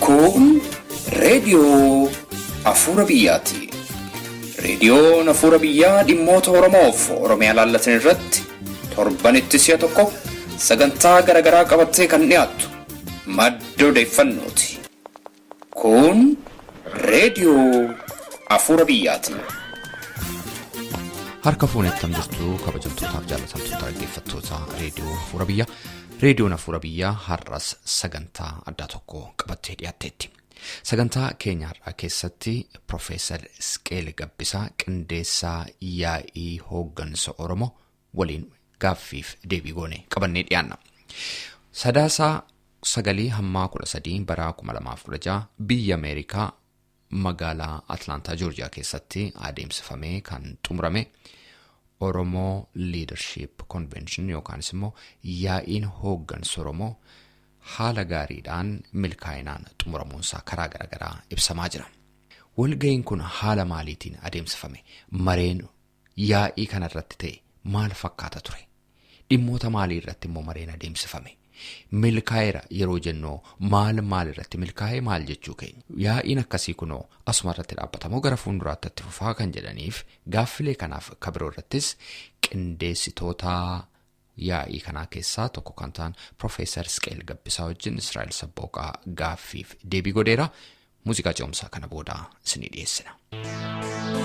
Kun reediyoo Afuura Biyyaati. Reediyoon Afuura Biyyaa dhimmoota Oromoof Oromiyaa laallatan irratti torbanitti si'a tokko sagantaa garaagaraa qabattee kan dhiyaattu madda odeeffannooti. Kun reediyoo Afuura Biyyaati. Harka fuunee akkam jirtu, kabajamtootaaf jaallatamtoota dhaggeeffattoota reediyoo Afuura Biyyaa. Reediyoon Afuura Biyyaa har'as sagantaa addaa tokko qabattee dhiyaatteetti. Sagantaa keenya har'aa keessatti Profeesar Isqeel Gabbisaa, qindeessaa yaa'ii hooggansa Oromoo waliin gaaffiif deebii goone qabannee dhiyaanna. Sadaasaa 9 hammaa 13 bara 2016 biyya Ameerikaa magaalaa Atlaantaa Joorjiyaa keessatti adeemsifamee kan xumurame Oromoo Leadership Convention yookaanis immoo yaa'iin hooggansa Oromoo haala gaariidhaan milkaa'inaan xumuramuunsaa karaa garaagaraa ibsamaa jira. Walga'iin kun haala maaliitiin adeemsifame? Mareen yaa'ii kanarratti ta'e maal fakkaata ture? Dhimmoota maalii irratti immoo mareen adeemsifame? Milkaa'eera yeroo jennu maal maal irratti milkaa'ee, maal jechuu keenya? Yaa'iin akkasii kunoo asuma irratti dhaabbatamoo gara fuulduraatti itti fufaa kan jedhaniif gaaffilee kanaaf kabiroo irrattis qindeessitoota yaa'ii kanaa keessaa tokko kan ta'an Profeesar Isqeel Gabbisaa wajjin Israa'el Sabbooqaa gaaffiif deebii godheera. Muuziqaa ce'umsaa kana booda isinii dhiyeessina.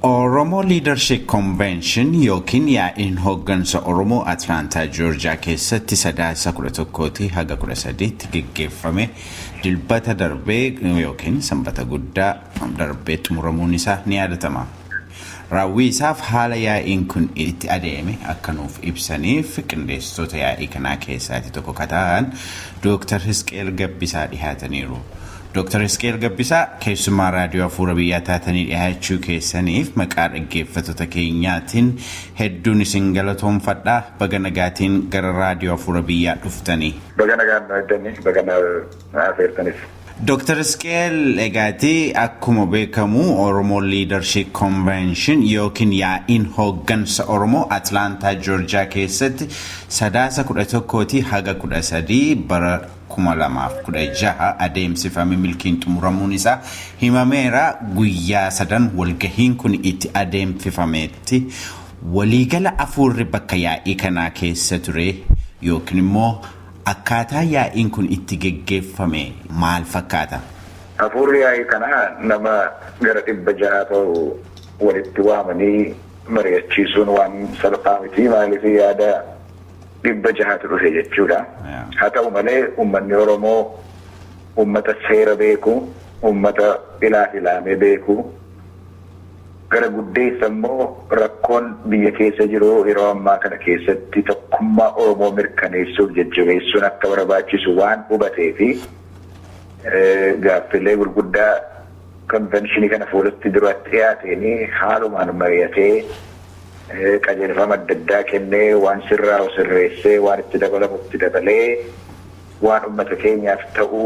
Oromo Leadership Convention yookiin yaa'iin hooggansa Oromoo Atlaantaa Joorjiyaa keessatti Sadaasa 11 haga 13tti geggeeffame Dilbata darbee yookiin Sanbata guddaa darbee xumuramuun isaa ni yaadatama. Raawwii isaaf haala yaa'iin kun itti adeeme akka nuuf ibsaniif qindeessitoota yaa'ii kanaa keessaati tokko ka ta'an Dooktar Hisqeel Gabbisaa dhihaataniiru. Dooktar Hisqeel Gabbisaa, keessummaa Raadiyoo Afuura Biyyaa taatanii dhihaachuu keessaniif maqaa dhaggeeffattoota keenyaatiin hedduun isin galatoomfadha. Baga nagaatiin gara Raadiyoo Afuura Biyyaa dhuftanii. Baga nagaan nu eegdanii, baga na afeertanis. Dooktar Hisqeel, egaati akkuma beekamu Oromoo Leadership Convention yookiin yaa'iin hooggansa Oromoo Atlaantaa Joorjiyaa keessatti Sadaasa 11 haga 13 bara 2016 adeemsifame milkiin xumuramuun isaa himameera. Guyyaa sadan walgahiin kun itti adeemsifametti waliigala afuurri bakka yaa'ii kanaa keessa ture yookiin immoo akkaataa yaa'iin kun itti geggeeffame maal fakkaata? Afuurri yaa'ii kanaa nama gara 600 ta'u walitti waamanii mari'achiisuun waan salphaa miti. Maaliif, yaada 600tu dhufe jechuudha. Haa ta'u malee, uummanni Oromoo uummata seera beeku, uummata ilaaf ilaamee beeku, gara guddeessa immoo rakkoon biyya keessa jiru yeroo ammaa kana keessatti tokkummaa Oromoo mirkaneessuuf jajjabeessuun akka barbaachisu waan hubatee fi gaaffilee gurguddaa konvenshinii kana fuulatti duratti dhiyaateen haalumaan mari'atee, qajeelfama adda addaa kennee, waan sirraa'u sirreessee, waan itti dabalamu itti dabalee, waan uummata keenyaaf ta'u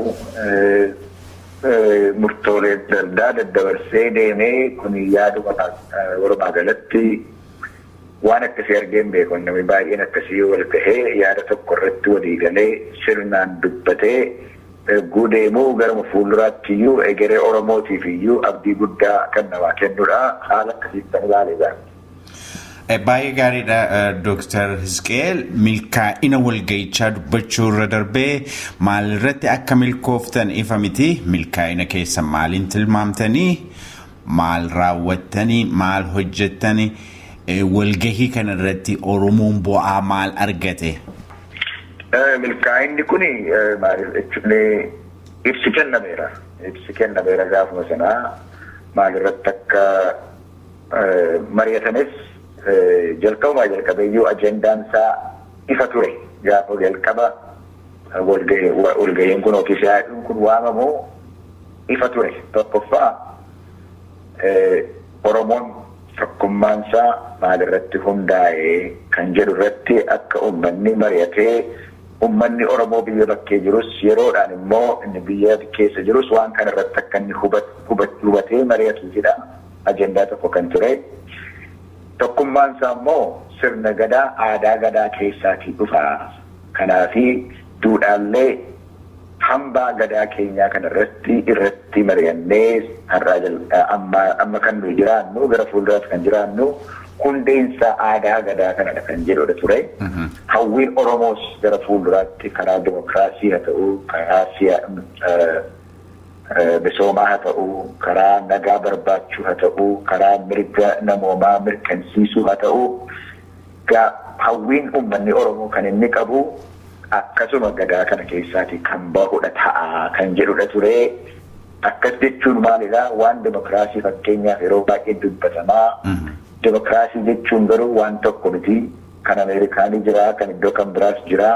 murtoolee adda addaa daddabarsee deemee. Kun yaaduma walumaa galatti waan akkasii argeen beeku. Namni baay'een akkasii wal gahee, yaada tokko irratti walii galee, sirnaan dubbatee erguu deemuu garuma fuulduraatti iyyuu egeree Oromootiif iyyuu abdii guddaa kan namaa kennudha. Haala akkasiitti kan ilaale. Baay'ee gaariidha, Dooktar Hisqeel. Milkaa'ina walgahichaa dubbachuu irra darbee maalirratti akka milkooftan ifa miti. Milkaa'ina keessa maaliin tilmaamtanii, maal raawwattanii, maal hojjettanii, walgahii kana irratti Oromoon bu'aa maal argate? Milkaa'inni kun maaliif jechuun ibsi kennameera. Ibsi kennameera gaafuma sanaa, maalirratti akka mari'atanis jalqabumaa jalqabeeyyuu ajendaan isaa ifa ture. Gaafa jalqaba walgahiin kun yookiis yaa'iin kun waamamu ifa ture. Tokkoffaa, Oromoon tokkummaan isaa maalirratti hundaa'ee kan jedhu irratti akka uummanni mari'atee, uummanni Oromoo biyya bakkee jirus, yeroodhaan immoo inni biyya keessa jirus waan kana irratti akka inni hubatee mari'atuufidha ajendaa tokko kan ture. Tokkummaan isaa immoo sirna gadaa, aadaa gadaa keessaatii dhufa. Kanaafi duudhaalee hambaa gadaa keenyaa kana irratti mari'annee har'aa amma kan nuyi jiraannu gara fuulduraatti kan jiraannu hundeensa aadaa gadaa kanadha kan jedhudha ture. Hawwiin Oromoos gara fuulduraatti karaa dimokiraasii haa ta'u, karaa misoomaa haa ta'u, karaa nagaa barbaachuu haa ta'u, karaa mirga namoomaa mirkansiisuu haa ta'u, hawwiin uummanni Oromoo kan inni qabu akkasuma gadaa kana keessaati kan bahudha ta'a kan jedhudha ture. Akkas jechuun maalidha? Waan dimokiraasii fakkeenyaaf yeroo baay'ee dubbatamaa. Dimokiraasii jechuun garuu waan tokko miti. Kan Ameerikaanii jira, kan iddoo kan biraas jira.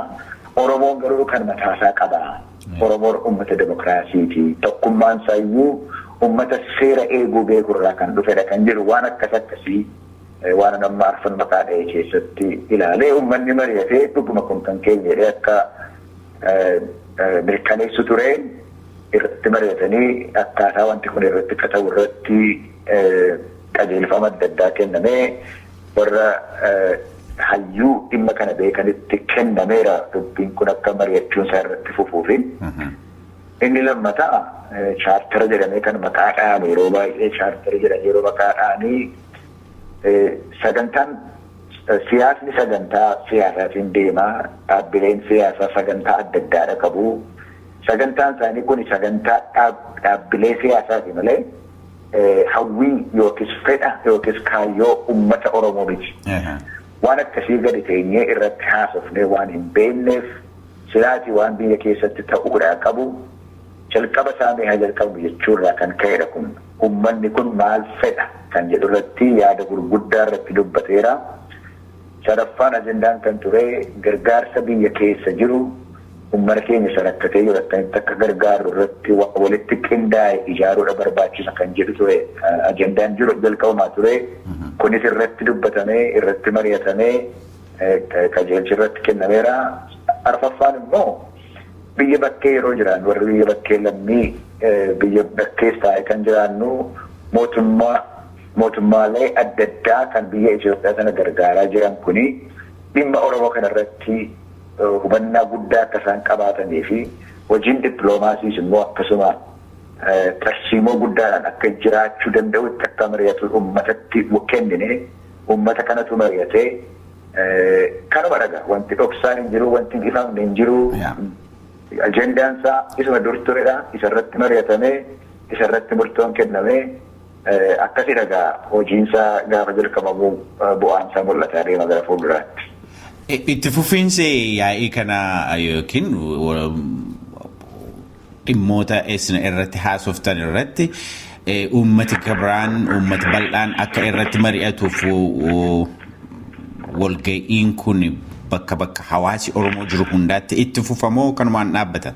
Oromoon garuu kan mataasaa qaba. Oromoon uummata dimokiraasiiti. Tokkummaan isaayyuu uummata seera eeguu beekurraa kan dhufedha kan jedhu waan akkas akkasii waan amma arfan maqaa dha'e keessatti ilaalee uummanni mari'atee dhuguma kun kan keenya jedhee akka mirkaneessu ture irratti mari'atanii akkaataa wanti kun irratti ta'u irratti qajeelfama adda addaa kennamee warra hayyuu dhimma kana beekanitti kennameera dubbiin kun akka mari'achuun isaa irratti fufuufi. Inni lammataa chaartara jedhamee kan maqaa dha'ame yeroo baay'ee chaartara jedhanii yeroo maqaa dha'anii sagantaan siyaasni sagantaa siyaasaatiin deemaa dhaabbileen siyaasaa sagantaa adda addaadha qabu. Sagantaan isaanii kun sagantaa dhaabbilee siyaasaati malee hawwii yookiis fedha yookiis kaayyoo uummata Oromoo miti. Waan akkasii gadi teenyee irratti haasofnee waan hin beekneef silaatii waan biyya keessatti ta'uudhaa qabu jalqaba isaanii haa jalqabnu jechuurraa kan ka'edha kun. Uummanni kun maal fedha kan jedhu irratti yaada gurguddaa irratti dubbateera. Sadaffaan ajendaan kan ture gargaarsa biyya keessa jiru uummata keenya isa rakkatee jiru akkamitti akka gargaaru irratti walitti qindaa'e ijaaruudha barbaachisa kan jedhu ture ajendaan jiru jalqabumaa ture. Kunis irratti dubbatamee irratti mari'atamee qajeelchi irratti kennameera. Arfaffaan immoo biyya bakkee yeroo jiraannu warri biyya bakkee lammii biyya bakkees taa'ee kan jiraannu mootummaalee adda addaa kan biyya Itoophiyaa sana gargaaraa jiran kuni dhimma Oromoo kanarratti hubannaa guddaa akka isaan qabaatanii fi hojiin dippiloomaasiis immoo akkasuma tarsiimoo guddaadhaan akka jiraachuu danda'utti akka mari'atu uummatatti kennine uummata kanatu mari'atee kanuma dhaga wanti dhoksaan hin jiru wanti ifamne hin jiru. Ajendaan isaa isuma dur turedha isarratti mari'atamee isarratti murtoon kennamee akkasi dhagaa hojiinsaa gaafa jalqabamu bu'aansaa mul'ataa deema gara fuulduraatti. Itti fufiinsi yaa'ii kana yookiin dhimmoota isin irratti haasoftan irratti uummati gabiraan uummati bal'aan akka irratti mari'atuuf walga'iin kun bakka bakka hawaasi Oromoo jiru hundaatti itti fufamoo kanumaan dhaabbata?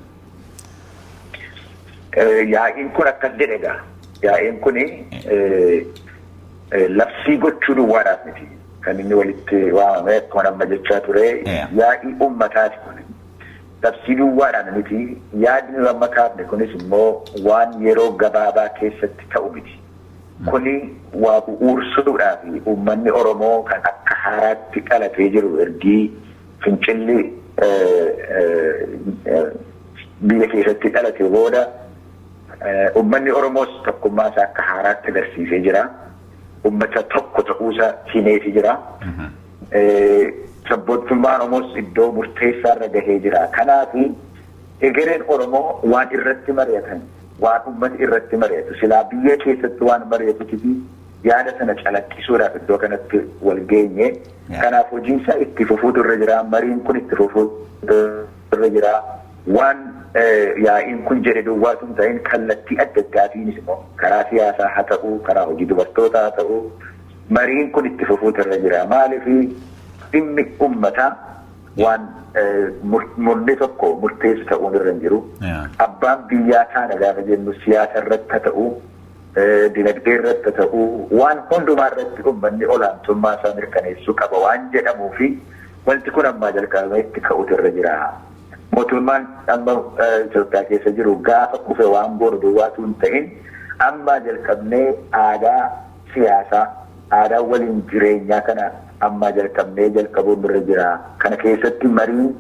Yaa'iin kun akkas jedhe egaa. Yaa'iin kun labsii gochuu duwwaadhaaf miti. Kan inni walitti waamame akkuma amma jechaa ture yaa'ii uummataati kun. Labsii duwwaadhaan miti. Yaadni nu amma kaafne kunis immoo waan yeroo gabaabaa keessatti ta'u miti. Kuni waa bu'uursuudhaaf uummanni Oromoo kan akka haaraatti dhalatee jiru ergii fincilli biyya keessatti dhalate booda uummanni Oromoos tokkummaa isaa akka haaraatti agarsiisee jira. Uummata tokko ta'uusaa himeeti jira. Sabboontummaan Oromoos iddoo murteessaa irra gahee jira. Kanaaf egereen Oromoo waan irratti mari'atan waan uummati irratti mari'atu silaa biyya keessatti waan mari'atutti yaada sana calaqqisuudhaaf iddoo kanatti wal geenye. Kanaaf hojiinsaa itti fufuutu irra jira. Mariin kun itti fufuutu irra jira. Waan yaa'iin kun jedhe duwwaatu hin ta'in kallattii adda addaatiinis immoo karaa siyaasaa haa ta'u, karaa hojii dubartootaa haa ta'u, mariin kun itti fufuutu irra jira. Maaliif dhimmi uummataa waan murni tokko murteessu ta'uun irra hin jiru. Abbaan biyyaa taana gaafa jennu siyaasa irratti haa ta'u, dinagdee irratti haa ta'u, waan hundumaa irratti uummanni olaantummaa isaa mirkaneessuu qaba waan jedhamuu fi wanti kun ammaa jalqabamee itti ka'utu irra jira. Mootummaan amma Itoophiyaa keessa jiru gaafa kufe waan goonu duwwaatu hin ta'in ammaa jalqabnee aadaa siyaasaa, aadaa waliin jireenyaa kana ammaa jalqabnee jalqabuun irra jira. Kana keessatti mariin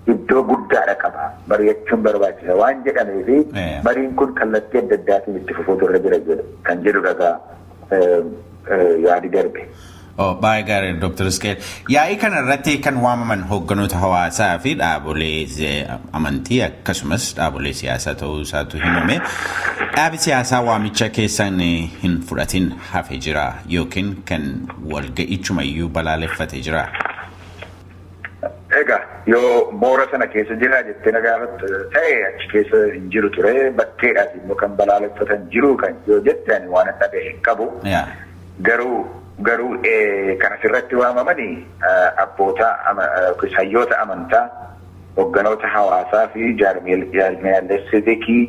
iddoo guddaadha qaba. Mari'achuun barbaachisa waan jedhameefi mariin kun kallattii adda addaatiin itti fufuutu irra jira kan jedhu dhagaa yaadi darbe. Baay'ee gaarii, Dr. Isqeel. Yaa'ii kana irratti kan waamaman hoogganoota hawaasaa fi dhaabolee amantii akkasumas dhaabolee siyaasaa ta'uu isaatu himame. Dhaabi siyaasaa waamicha keessan hin fudhatin hafe jira yookiin kan walga'ichumayyuu balaaleffate jira? Egaa, yoo moora sana keessa jira jettee na gaafatte ta'e, achi keessa hin jiru ture. Bakkeedhaaf immoo kan balaaleffatan jiru kan yoo jette, ani waan dhaga'e hin qabu. Garuu kan asirratti waamamanii abboota, hayyoota amantaa, hogganoota hawaasaa fi jaarmiyaalee sivikii,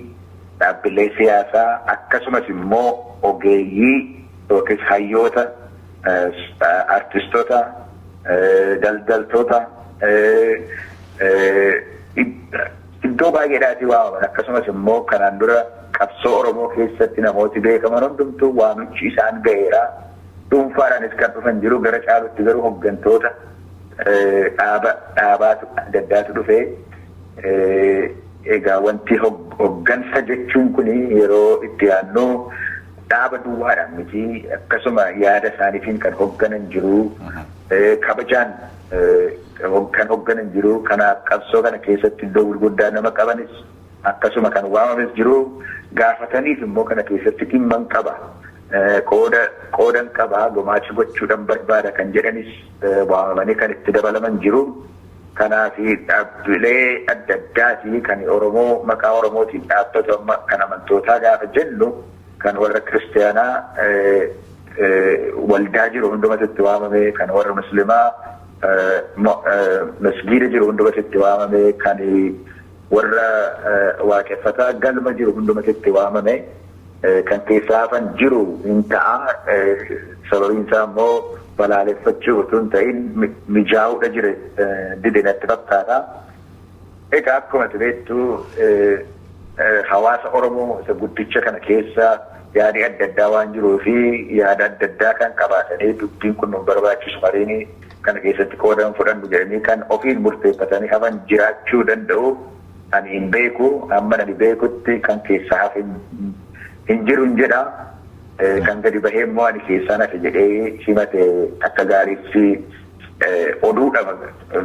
dhaabbilee siyaasaa, akkasumas immoo ogeeyyii yookiis hayyoota, artistoota, daldaltoota iddoo baay'eedhaatii waamaman, akkasumas immoo kanaan dura qabsoo Oromoo keessatti namooti beekaman hundumtuu waamichi isaan ga'eera. Dhuunfaadhaanis kan dhufan jiru, gara caalutti garuu hoggantoota dhaaba dhaabaatu adda addaatu dhufee. Egaa, wanti hoggansa jechuun kun yeroo itti yaadnu dhaaba duwwaadhaan miti, akkasuma yaada isaaniitiin kan hogganan jiru, kabajaan kan hogganan jiru. Kanaaf qabsoo kana keessatti iddoo gurguddaa nama qabanis akkasuma kan waamames jiru, gaafataniif immoo kana keessatti dhimman qaba, qoodan qaba, gumaacha gochuudhaan barbaada kan jedhanis waamamanii kan itti dabalaman jiru. Kanaaf dhaabbilee adda addaati kan Oromoo maqaa Oromootiin dhaabbatu. Amma kan amantootaa gaafa jennu, kan warra kiristaanaa waldaa jiru hundumatti waamame, kan warra muslimaa masgiida jiru hundumatti waamame, kan warra waaqeffataa galma jiru hundumatti waamame. Kan keessaa hafan jiru hin ta'a. Sababiin isaa immoo balaaleffachuu utuu hin ta'in mijaa'uudha jire dide natti fakkaata. Egaa, akkuma ati beektu, hawaasa Oromoo isa guddicha kana keessa yaadi adda addaa waan jiruu fi yaada adda addaa kan qabaatanii dubbiin kun nu barbaachisu, mariin kana keessatti qooda fudhannu jedhanii kan ofiin murteeffatanii hafan jiraachuu danda'u. Ani hin beeku, amma ani beekutti kan keessaa hafe hin jiru hin jedha. Kan gadi bahee immoo ani keessaan hafe jedhee himate akka gaariitti oduudha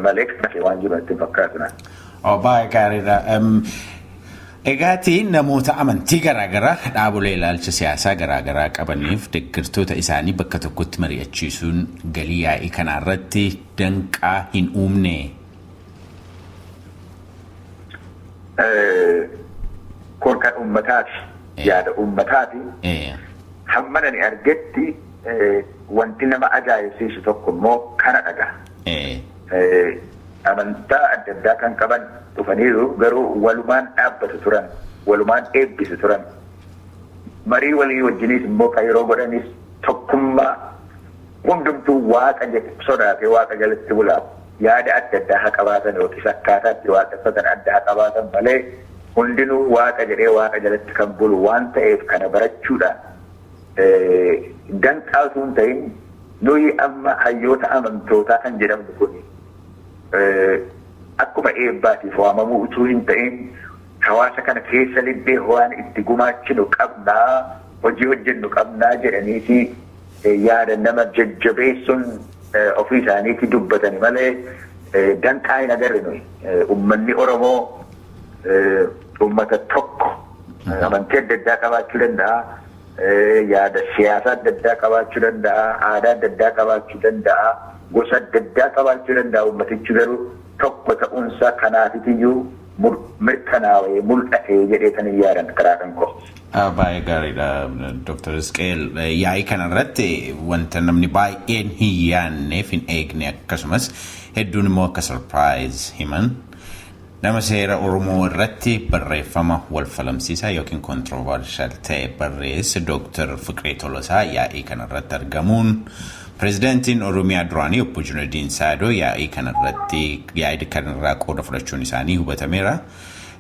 malee kan hafe waan jiru natti hin fakkaatu. Baay'ee gaariidha. Egaati, namoota amantii garaagaraa, dhaabolee ilaalcha siyaasaa garaagaraa qabaniif deeggartoota isaanii bakka tokkotti mari'achiisuun galii yaa'ii kanarratti danqaa hin uumne? Kun kan uummataati. Yaada uummataati. Hamma ani argetti wanti nama ajaa'ibsiisu tokko immoo kana dhaga. Amantaa adda addaa kan qaban dhufaniiru, garuu walumaan dhaabbatu turan, walumaan eebbisu turan. Marii walii wajjiniis immoo kan yeroo godhanis tokkummaa, hundumtuu waaqa sodaatee waaqa jalatti bulaa. Yaada adda addaa haa qabaatan yookiis akkaataa itti waaqeffatan adda haa qabaatan malee, hundinuu waaqa jedhee waaqa jalatti kan bulu waan ta'eef, kana barachuudhaan danqaa osoo hin ta'in, nuyi amma hayyoota amantootaa kan jedhamnu kun akkuma eebbaatiif waamamuu utuu hin ta'in, hawaasa kana keessa lixnee waan itti gumaachinu qabnaa, hojii hojjennu qabnaa jedhaniiti yaada nama jajjabeessuun ofii isaaniitti dubbatani malee danqaa hin agarre nuyi. Uummanni Oromoo uummata tokko, amantii adda addaa qabaachuu danda'a. Yaada siyaasaa adda addaa qabaachuu danda'a. Aadaa adda addaa qabaachuu danda'a. Gosa adda addaa qabaachuu danda'a. Uummatichi garuu tokko ta'uunsaa kanaafitiyyuu mirkanaa'ee mul'ate jedhee kan hin yaadan karaa kan koo. Baay'ee gaariidha, Dr. Isqeel. Yaa'ii kanarratti wanta namni baay'een hin yaadneef hin eegne, akkasumas hedduun immoo akka surprise himan, nama seera Oromoo irratti barreeffama wal falamsiisaa yookiin controversial ta'e barreesse, Dr. Fiqiree Tolosaa, yaa'ii kanarratti argamuun, pireezidaantiin Oromiyaa duraanii obbo Junadiin Saadoo yaa'ii kanarratti yaa'ii kanarraa qooda fudhachuun isaanii hubatameera.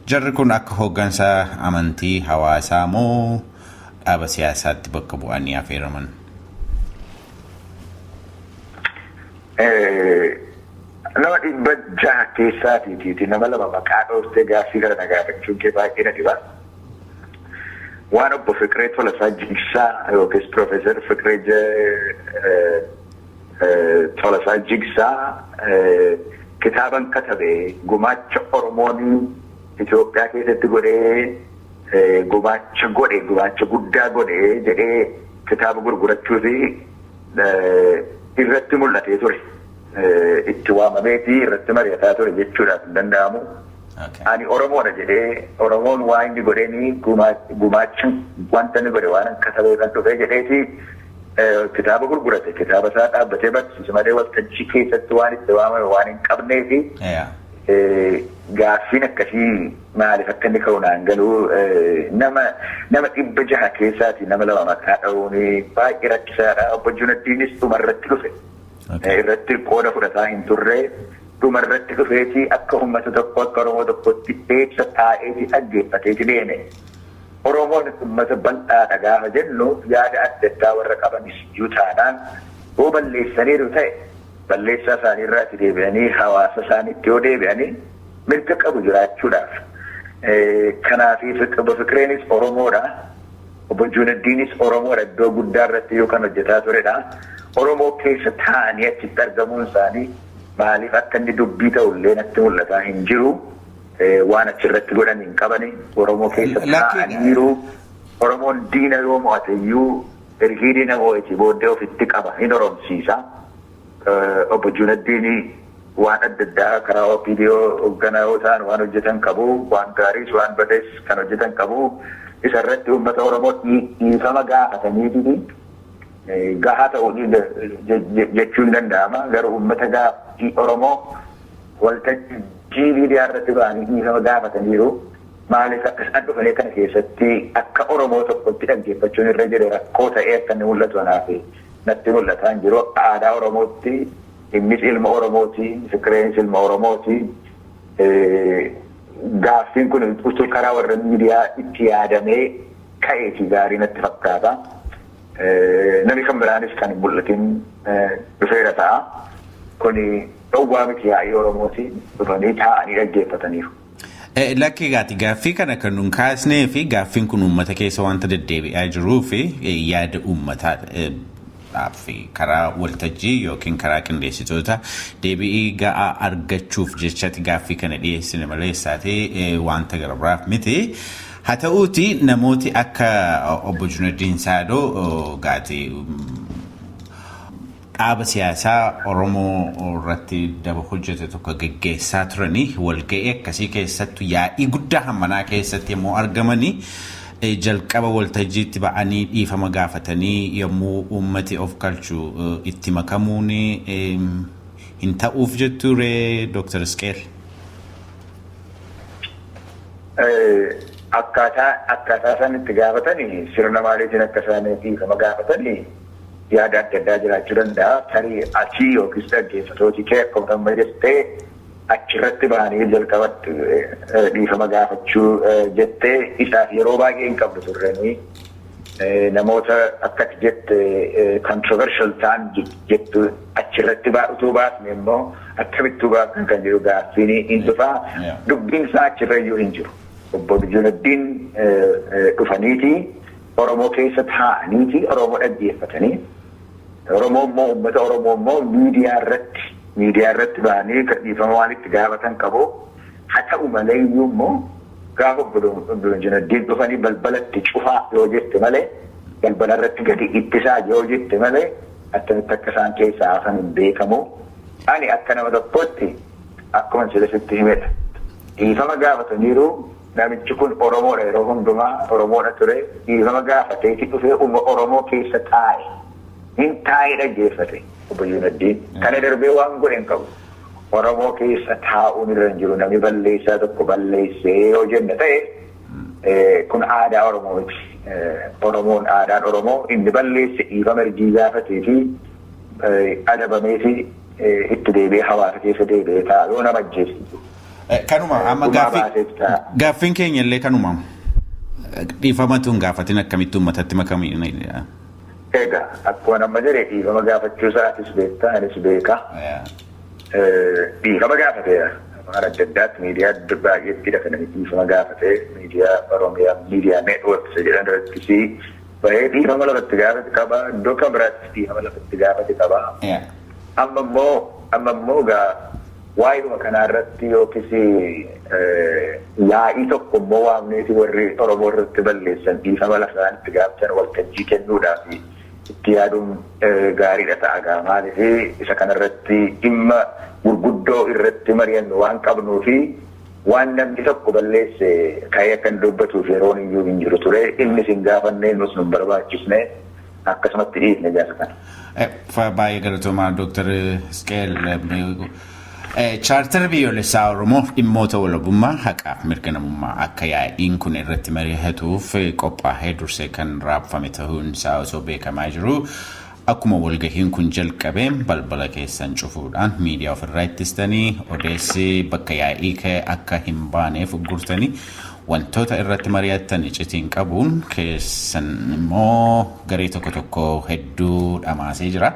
Jarri kun akka hooggansa amantii hawaasaa moo dhaaba siyaasaatti bakka bu'anii affeeraman? Nama 600 keessaatiiti nama lama maqaa dhooftee gaaffii kana na gaafachuun kee baay'ee na dhiba. Waan obbo Fiqiree Tolasaa Jigsaa yookiis Piroofeesar Fiqiree Tolasaa Jigsaa kitaaban katabe, gumaacha Oromoon Itoophiyaa keessatti godhee, gumaacha godhe, gumaacha guddaa godhe jedhee kitaaba gurgurachuufi irratti mul'atee ture. Itti waamameeti irratti mari'ataa ture jechuudhaaf hin danda'amu. Ani Oromoodha jedhee, Oromoon waan inni godheeni, gumaacha wanta inni godhe waan katabee kan dhufe jedheeti kitaaba gurgurate. Kitaaba isaa dhaabbatee barsiise malee waltajjii keessatti waan itti waamame waan hin qabneefi gaaffiin akkasii maaliif akka inni ka'u naan galuu. Nama 600 keessaati nama lama maqaa dha'uun baay'ee rakkisaadha. Obbo Junaddiinis dhumarratti dhufe. Irratti qooda fudhataa hin turre, dhumarratti dhufeeti akka uummata tokko, akka Oromoo tokkotti eebsa taa'eeti dhaggeeffateeti deeme. Oromoon uummata bal'aadha gaafa jennu, yaada adda addaa warra qabanis iyyuu taanaan, yoo balleessaniiru ta'e balleessaa isaanii irraatti deebi'anii hawaasa isaaniitti yoo deebi'anii mirga qabu jiraachuudhaaf. Kanaaf obbo Fiqireenis Oromoodha. Obbo Junaddiinis Oromoodha, iddoo guddaa irratti yoo kan hojjetaa turedha. Oromoo keessa taa'anii achitti argamuun isaanii maaliif akka inni dubbii ta'ullee natti mul'ataa hin jiru. Waan achirratti godhan hin qabani. Oromoo keessa taa'aniiru. Oromoon diina yoo mo'ate iyyuu ergii diina mo'ate booddee ofitti qaba, hin oromsiisa. Obbo Junaddiin waan adda addaa karaa OPDO hoogganaa yoo ta'an waan hojjetan qabu, waan gaariis waan badees kan hojjetan qabu. Isarratti uummata Oromoo dhiifama gaafataniiti gahaa ta'uu jechuun danda'ama. Garuu uummata gaaffii Oromoo waltajjii miidiyaa irratti ba'anii dhiifama gaafataniiru. Maaliif akka isaan dhufanii kana keessatti akka Oromoo tokkotti dhaggeeffachuun irra jiru rakkoo ta'ee akka inni mul'atu anaaf natti mul'ataa hin jiru. Akka aadaa Oromootti innis ilma Oromooti, Fiqireenis ilma Oromooti. Gaaffiin kun utuu karaa warra miidiyaa itti yaadamee ka'eeti gaarii natti fakkaata. Namni kan biraanis kan hin mul'atin dhufeera ta'a. Kuni dhowwaa miti, yaa'ii Oromooti, dhufanii taa'anii dhaggeeffataniiru. Lakki gaati, gaaffii kana kan nun kaasnee fi gaaffiin kun uummata keessa wanta deddeebi'aa jiruu fi yaada uummataa fi karaa waltajjii yookiin karaa qindeessitoota deebi'ii ga'aa argachuuf jechati gaaffii kana dhiyeessine malee isaati wanta gara biraaf miti. Haa ta'uuti, namooti akka obbo Junaddiin Saadoo gaati dhaaba siyaasaa Oromoo irratti daba hojjete tokko geggeessaa turanii, walga'ii akkasii keessattu, yaa'ii guddaa hammanaa keessatti yommuu argamanii, jalqaba waltajjiitti ba'anii dhiifama gaafatanii yommuu uummati of kalchu itti makamuun hin ta'uuf jetture, Dr. Isqeel. Akkaataa isaan itti gaafatanii, sirna maaliitiin akka isaan dhiifama gaafatanii yaada adda addaa jiraachuu danda'a. Tarii achii yookiis dhaggeeffatooti kee akkuma amma jettee achirratti bahanii jalqabatti dhiifama gaafachuu jettee isaaf yeroo baay'ee hin qabdu turranii, namoota akkati jette controversial ta'an jettu achirratti utuu baasne immoo akkamittuu baafnan kan jedhu gaaffiin hin dhufaa. Dubbiin isaa achirra iyyuu hin jiru. Obbo Junaddiin dhufaniiti Oromoo keessa taa'aniiti Oromoo dhaggeeffatanii, Oromoo immoo, uummata Oromoo immoo miidiyaa irratti ba'anii dhiifama waan itti gaafatan qabu. Haa ta'u malee iyyuu immoo gaafa obbo Junaddiin dhufanii balbalatti cufaa yoo jette malee, balbala irratti gadi ittisaa yoo jette malee, attamitti akka isaan keessaa hafan hin beekamu. Ani akka nama tokkootti akkuma sila sitti himedha. Dhiifama gaafataniiru. Namichi kun Oromoodha, yeroo hundumaa Oromoodha ture. Dhiifama gaafateeti dhufee Oromoo keessa taa'e. Hin taa'ee dhaggeeffate obbo Junaddiin. Kana darbee waan godhe hin qabu. Oromoo keessa taa'uun irra hin jiru. Namni balleessaa tokko balleessee yoo jenne ta'e, kun aadaa Oromoo miti. Oromoon, aadaan Oromoo, inni balleesse dhiifama ergii gaafatee fi adabamee fi itti deebi'ee hawaasa keessa deebi'ee taa'a yoo nama ajjeesisu. Kanuma amma gaaffiin keenya illee kanuma, dhiifamatu hin gaafatin akkamitti uummatatti makamii? Egaa akkuma nama jedhe, dhiifama gaafachuu isaa atis beektaa, anis beeka. Dhiifama gaafateera. Afaan adda addaatti miidiyaa baay'eetti kan inni dhiifama gaafate, miidiyaa Oromiyaa Miidiyaa Network jedhan irrattis bahee dhiifama lafatti gaafate qaba. Iddoo kan biraattis dhiifama lafatti gaafate qaba. Amma immoo gaa waa'ee kanaa irratti yookiis yaa'ii tokko immoo waamneeti warri Oromoo irratti balleessan dhiifama lafaan itti gaafatan waltajjii kennuudhaaf itti yaaduun gaariidha ta'a gaa. Maaliif, isa kanarratti dhimma gurguddoo irratti mari'annu waan qabnuu fi waan namni tokko balleesse ka'ee akka hin dubbatuuf yeroon iyyuu hin jiru ture. Innis hin gaafannee, nus nu barbaachisne, akkasumatti dhiifne jaasa kana. Baay'ee galatoomaa, Dooktar Isqeel. Chaartara biyyoolessaa Oromoo, dhimmoota walabummaa, haqaaf mirga namummaa akka yaa'iin kun irratti mari'atuuf qophaa'ee dursee kan raabfame ta'uun isaa osoo beekamaa jiru, akkuma walgahiin kun jalqabee balbala keessan cufuudhaan miidiyaa ofirraa ittistanii, odeessi bakka yaa'ii akka hin baaneef uggurtanii, wantoota irratti mari'attan icitiin qabuun keessan immoo garee tokko tokko hedduu dhamaasee jira.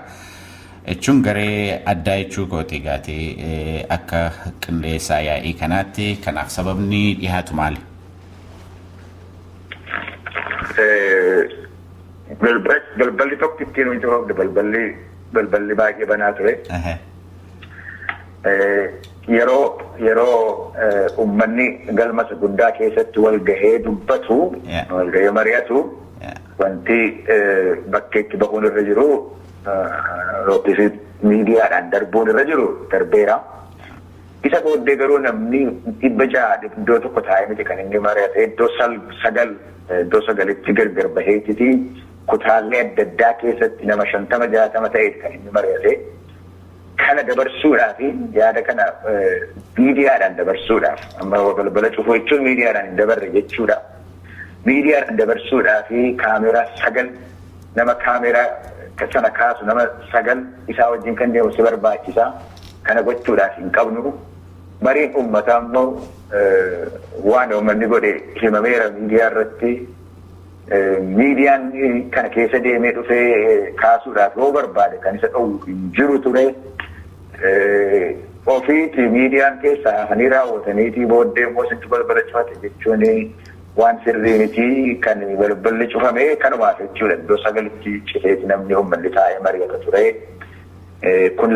Jechuun garee addaa jechuu kooti gaatee akka qindeessaa yaa'ii kanaatti, kanaaf sababni dhiyaatu maali? Balballi tokko ittiin hin cufamne, balballi baay'ee banaa ture. Yeroo uummanni galma guddaa keessatti wal gahee dubbatu, wal gahee mari'atu, wanti bakkeetti bahuun irra jiru yookiis miidiyaadhaan darbuun irra jiru darbeera. Isa booddee garuu namni 600 iddoo tokko taa'ee miti kan inni mari'ate. Iddoo sagal, iddoo sagalitti gargar baheetiti kutaalee adda addaa keessatti nama 50 60 ta'eeti kan inni mari'ate. Kana dabarsuudhaaf, yaada kana miidiyaadhaan dabarsuudhaaf, amma balbala cufuu jechuun miidiyaadhaan hin dabarre jechuudha. Miidiyaadhaan dabarsuudhaaf kaameraa sagal, nama kaameraa sana kaasu nama sagal isaa wajjin kan deemu si barbaachisa. Kana gochuudhaaf hin qabnu. Mariin uummataa immoo waan uummanni godhe himameera miidiyaa irratti. Miidiyaan kana keessa deemee dhufee kaasuudhaaf yoo barbaade kan isa dhowwu hin jiru ture. Ofiiti miidiyaan keessa hafanii raawwataniitii booddee immoo sitti balbala cufate jechuun waan sirrii miti. Kan balballi cufame kanumaaf jechuudha. Iddoo sagalitti citeeti namni uummanni taa'ee mari'ata ture. Kun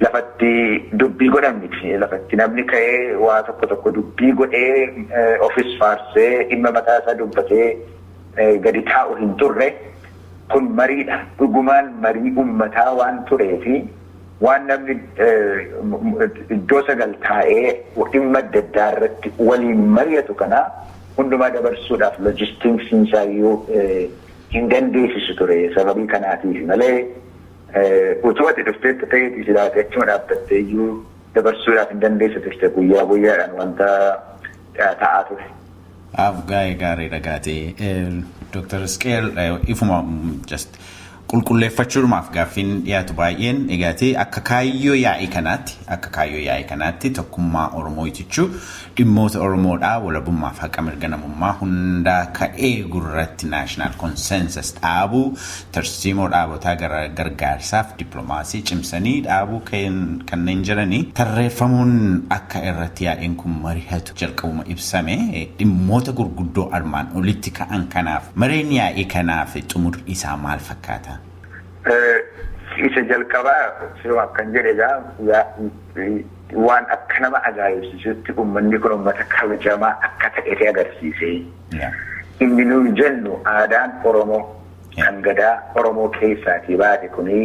lafatti dubbii godhan miti. Lafatti namni ka'ee waa tokko tokko dubbii godhee, ofis faarsee, dhimma mataa isaa dubbatee gadi taa'u hin turre. Kun mariidha. Dhugumaan marii uummataa waan tureefi waan namni iddoo sagal taa'ee dhimma adda addaa irratti waliin mari'atu kana hundumaa dabarsuudhaaf logistics-iin isaayyuu hin dandeessisu ture sababii kanaatiif malee, utuu ati dhufteetta ta'eeti silaate achuma dhaabbattee iyyuu dabarsuudhaaf hin dandeessu turte, guyyaa guyyaadhaan wanta ta'aa ture. Af gaa'ee gaariidha gaatee. Dr. Isqeel, ifuma just qulqulleeffachuudhumaaf gaaffiin dhiyaatu baay'een egaatee akka kaayyoo yaa'ii kanaatti tokkummaa Oromoo jechuu, dhimmoota Oromoodhaa, walabummaaf haqa mirga namummaa hundaa ka'ee gurratti national consensus dhaabuu, tarsiimoo dhaabotaa gargaarsaaf dippiloomaasii cimsanii dhaabuu kanneen jedhanii tarreeffamuun akka irratti yaa'iin kun mari'atu jalqabuma ibsame. Dhimmoota gurguddoo armaan olitti ka'an kanaaf mareen yaa'ii kanaaf xumurri isaa maal fakkaata? Isa jalqabaa siruma akkan jedhe egaa, waan akka nama ajaa'ibsiisutti uummanni kun uummata kabajamaa akka ta'e agarsiise. Inni nuyi jennu aadaan Oromoo kan gadaa Oromoo keessaatii baate kuni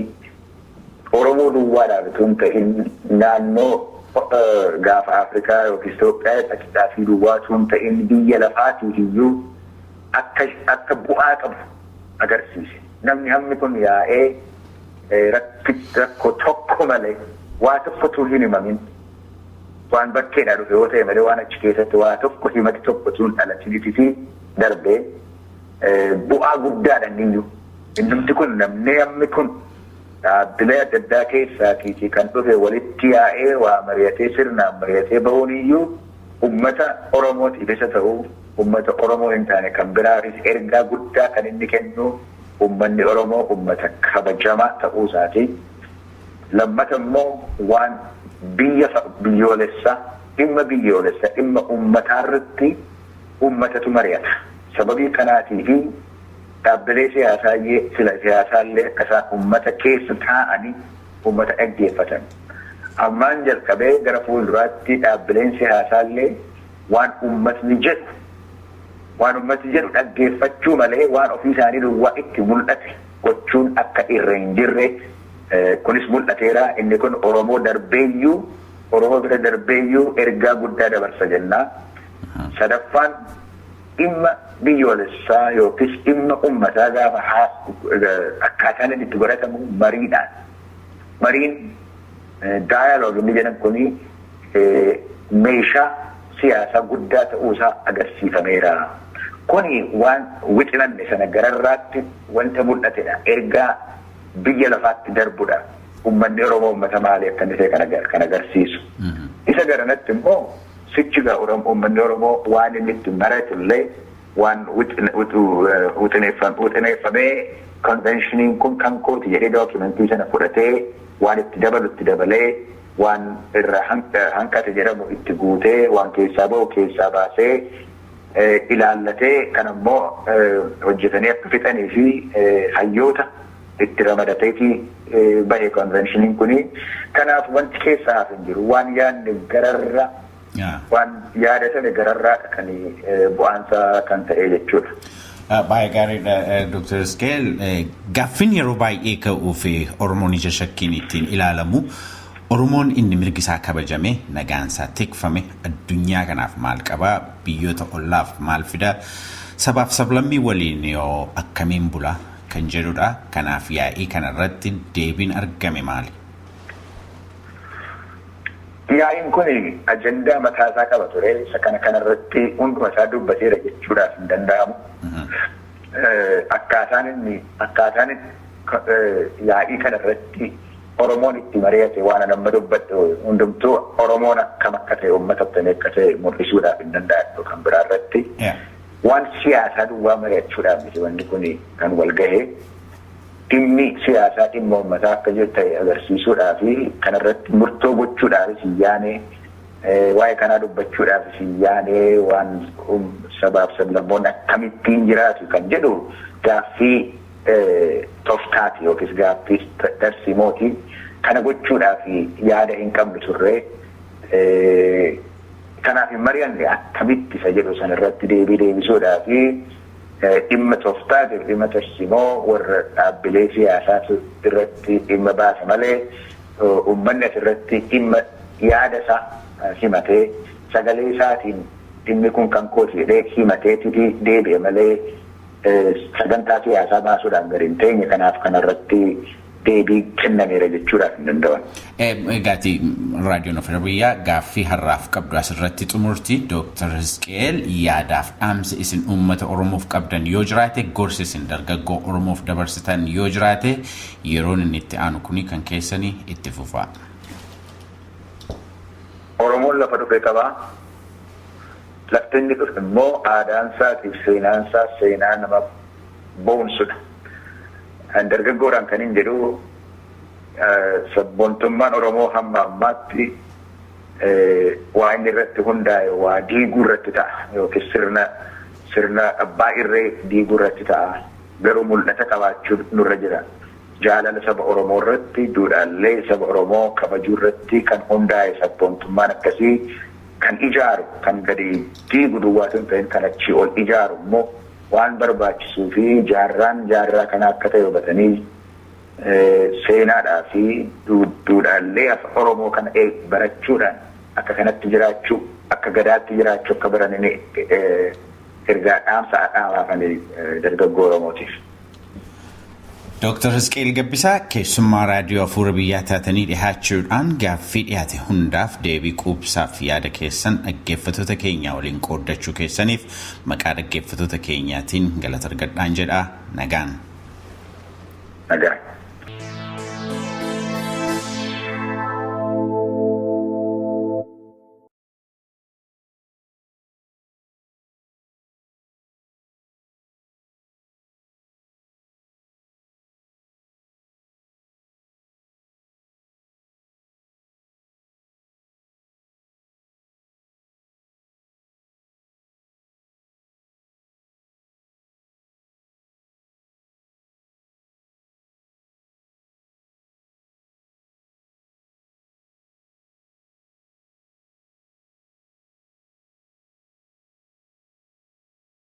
Oromoo duwwaadhaaf utuu hin ta'in, naannoo gaafa Afrikaa yookiin Itoophiyaa dhaqxaa fi duwwaa utuu hin ta'in, biyya lafaatiif iyyuu akka bu'aa qabu agarsiise. Namni hammi kun yaa'ee rakkoo tokko malee, waa tokkotu hin himamin, waan bakkeedhaa dhufe yoo ta'e malee, waan achi keessatti waa tokko himati tokkotu hin dhalatiniiti fi darbee bu'aa guddaadha iyyuu. Innumti kun namni hammi kun dhaabbilee adda addaa keessaatii kan dhufe walitti yaa'ee waa mari'atee, sirnaan mari'atee bahuun iyyuu ummata Oromootiif isa ta'u, ummata Oromoo hin taane kan biraafis ergaa guddaa kan inni kennu ummanni Oromoo ummata kabajamaa ta'uu isaati. Lammata immoo waan biyya biyyoolessaa, dhimma biyyoolessaa, dhimma uummataa irratti uummatatu mari'ata. Sababii kanaatii fi dhaabbilee siyaasaa siyaasaallee akka isaan uummata keessa taa'anii uummata dhaggeeffatan. Ammaan jalqabee gara fuulduraatti dhaabbileen siyaasaallee waan uummatni jedhu dhaggeeffachuu malee waan ofii isaanii duwwaa itti mul'ate gochuun akka irra hin jirre kunis mul'ateera. Inni kun Oromoo bira darbeeyyuu ergaa guddaa dabarsa jennaa. Sadaffaan, dhimma biyyoolessaa yookiis dhimma uummataa gaafa akkaataan inni itti godhatamu mariidhaan. Mariin, dialogue inni jedhan kuni, meeshaa siyaasaa guddaa ta'uusaa agarsiifameera. Kuni waan wixinanne sana gararraatti wanta mul'atedha. Ergaa biyya lafaatti darbudha. Uummanni Oromoo uummata maalii akka inni ta'e kan agarsiisu. Isa garanatti immoo sichi gaa uummanni Oromoo waan inni itti maratullee waan wixineeffamee, conventioniin kun kan kooti jedhee documentii sana fudhatee, waan itti dabalu itti dabalee, waan irraa hanqate jedhamu itti guutee, waan keessaa bahu keessaa baasee, ilaallatee, kan ammoo hojjetanii akka fixanii fi hayyoota itti ramadateeti bahe conventioniin kuni. Kanaaf wanti keessaa hafe hin jiru. Waan yaadne gararra, waan yaadatame gararraadha kan bu'aansaa kan ta'e jechuudha. Baay'ee gaariidha, Dr. Iskeel. Gaaffiin yeroo baay'ee ka'uu fi Oromoon ija shakkiin ittiin ilaalamu, Oromoon inni mirgi isaa kabajame, nagaan isaa tikfame, addunyaa kanaaf maal qabaa, biyyoota ollaaf maal fida, sabaaf sablammii waliin yoo akkamiin bula kan jedhudha. Kanaaf yaa'ii kanarratti deebiin argame maali? Yaa'iin kun ajandaa mataa isaa qaba ture. Isa kana kanarratti hunduma isaa dubbateera jechuudhaaf hin danda'amu. Akkaataan yaa'ii kanarratti Oromoon itti mari'ate, waan amma dubbadhe hundumtuu Oromoon akkam akka ta'e, uummata akkamii akka ta'e mul'isuudhaaf hin danda'atu kan biraa irratti. Waan siyaasaa duwwaa mari'achuudhaaf miti wanni kun kan wal gahee. Dhimmi siyaasaa dhimma uummataa akka jiru ta'e agarsiisuudhaa fi kanarratti murtoo gochuudhaafis hin yaane, waa'ee kanaa dubbachuudhaafis hin yaane. Waan sabaaf sablammoonni akkamittiin jiraatu kan jedhu gaaffii toftaati yookiis gaaffii tarsiimooti. Kana gochuudhaaf yaada hin qabnu turre. Kanaaf hin mari'anne. Akkamitti isa jedhu sanarratti deebii deebisuudhaa fi dhimma toftaatiif dhimma tarsiimoo warra dhaabbilee siyaasaa irratti dhimma baasa malee, uummanni asirratti dhimma yaada isaa himatee, sagalee isaatiin dhimmi kun kan kooti jedhee himateeti deebi'e malee sagantaa siyaasaa baasuudhaan gadi hin teenye. Kanaaf kanarratti deebii kennameera jechuudhaaf hin danda'an. Egaati, raadiyoon Afur Biyyaa gaaffii har'aaf qabdu asirratti xumurti. Dooktar Hisqeel, yaadaaf dhaamsi isin uummata Oromoof qabdan yoo jiraate, gorsi isin dargaggoo Oromoof dabarsitan yoo jiraate, yeroon inni itti aanu kuni kan keessanii itti fufaa. Oromoon lafa dhufe qabaa. Lafti inni dhufe immoo aadaan isaatiif seenaan isaa seenaa nama boonsudha. Dargaggoodhaan kan hin jedhu, sabboontummaan Oromoo hamma ammaatti waa inni irratti hundaa'e waa diiguu irratti ta'a yookiis sirna abbaa irree diiguu irratti ta'a. Garuu mul'ata qabaachuu nurra jira. Jaalala saba Oromoo irratti, duudhaalee saba Oromoo kabajuu irratti kan hundaa'e sabboontummaan akkasii kan ijaaru, kan gadi diigu duwwaatu hin ta'in, kan achii ol ijaaru immoo waan barbaachisuu fi jaarraan jaarraa kana akka ta'e hubatanii, seenaadhaa fi duudhaalee Oromoo kana barachuudhaan akka kanatti jiraachuu, akka gadaatti jiraachuu akka baranii ergaa dhaamsa dhaamaafanii dargaggoo Oromootiif. Dooktar Hisqeel Gabbisaa, keessummaa raadiyoo Hafuura Biyyaa taatanii dhihaachuudhaan gaaffii dhiyaate hundaaf deebii quubsaaf yaada keessan dhaggeeffattoota keenya waliin qooddachuu keessaniif maqaa dhaggeeffattoota keenyaatiin galata argadhaan jedha. Nagaan. Nagaan.